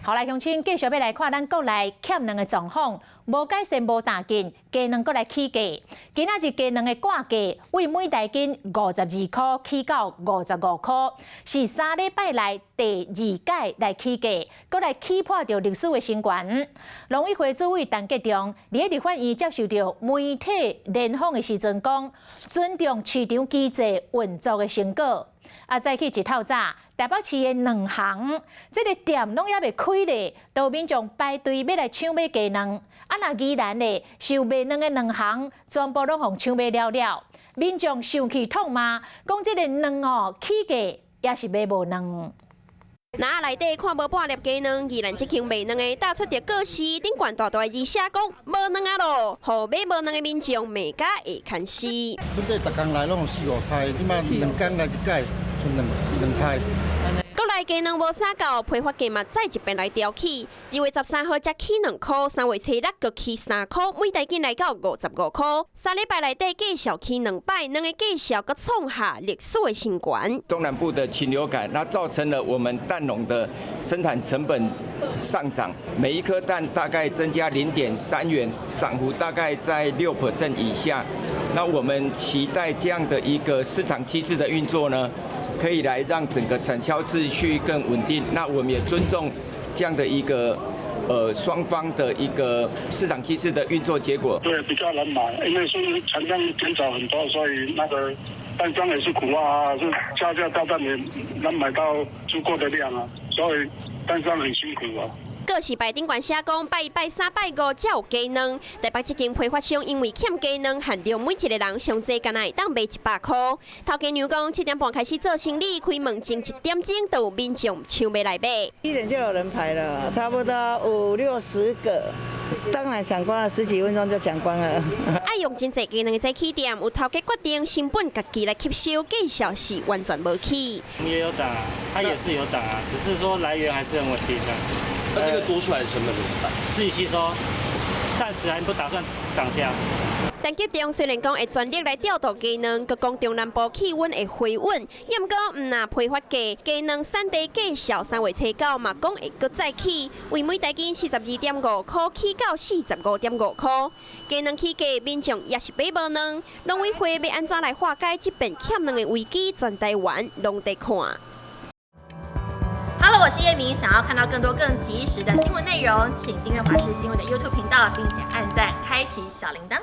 好來，鄉親繼續欲來看咱國內欠卵的狀況，無改善無打緊，雞卵閣來起價。今仔日雞卵的割價為每大斤52箍起到55箍，是3禮拜來第二擺來起價，閣來起破著歷史的新高。農委會主委陳吉仲佇咧立法院接受著媒體聯訪的時陣講，尊重市場機制運作的成果。啊，早起一透早，台北市的卵行，這个店攏猶未開咧，都有民眾排隊欲來搶買雞卵。啊，若宜蘭咧，受賣卵的卵行全部攏予搶買了了，民眾生氣痛罵，講這个卵哦起價也是買無卵。籃仔內底看無半粒雞卵，宜蘭這間賣卵的貼出著告示，頂懸大大的字寫講無卵仔囉，予買無卵的民眾罵甲會牽絲。本底逐工來攏有四五袋，這擺兩工來一擺，賰兩兩袋。國內雞卵無啥夠，批發價嘛再一遍來調起。2月13號才起2箍，3月初六閣起3箍，每大斤來到55箍。3禮拜內底繼續起兩擺，卵的價數閣創下歷史的新高。中南部的禽流感，那造成了我們蛋農的生產成本上漲，每一顆蛋大概增加0.3元，漲幅大概在6% 以下。那我們期待這樣的一個市場機制的運作呢，可以來讓整個產銷秩序更穩定。那我們也尊重這樣的一個雙方的一個市場機制的運作結果。對，比較難買，因為是產量減少很多，所以那個蛋商也是苦啊，是加價到蛋也難買到足夠的量啊，所以蛋商很辛苦啊。告示牌頂懸寫講，拜一拜三拜五才有雞卵。台北這間批發商因為欠雞卵，限量每一個人上濟干焦會當賣100箍。頭家娘講，7點半開始做生意，開門前1點鐘就有民眾搶欲來買。1點就有人排了，差不多五六十個，當然搶光了，十幾分鐘就搶光了。愛用真濟雞卵的早起店，有頭家決定成本家己來吸收，價數是完全無起。也有漲啊，它也是有漲啊，只是說來源還是很穩定的。那這個多出來的成本怎麼辦？自己吸收，暫時還不打算漲價。陳吉仲雖然講會全力來調度雞卵，閣講中南部氣溫會回穩，毋過毋若批發價雞卵產地價數3月初九嘛講會閣再起，為每大斤42.5箍起到45.5箍。雞卵起價，民眾也是買無卵。農委會欲按怎來化解這遍欠卵的危機？全台灣攏佇看。 Hello，我是葉明，想要看到更多更及時的新聞內容，請訂閱華視新聞的 YouTube 頻道，並且按讚，開啟小鈴鐺。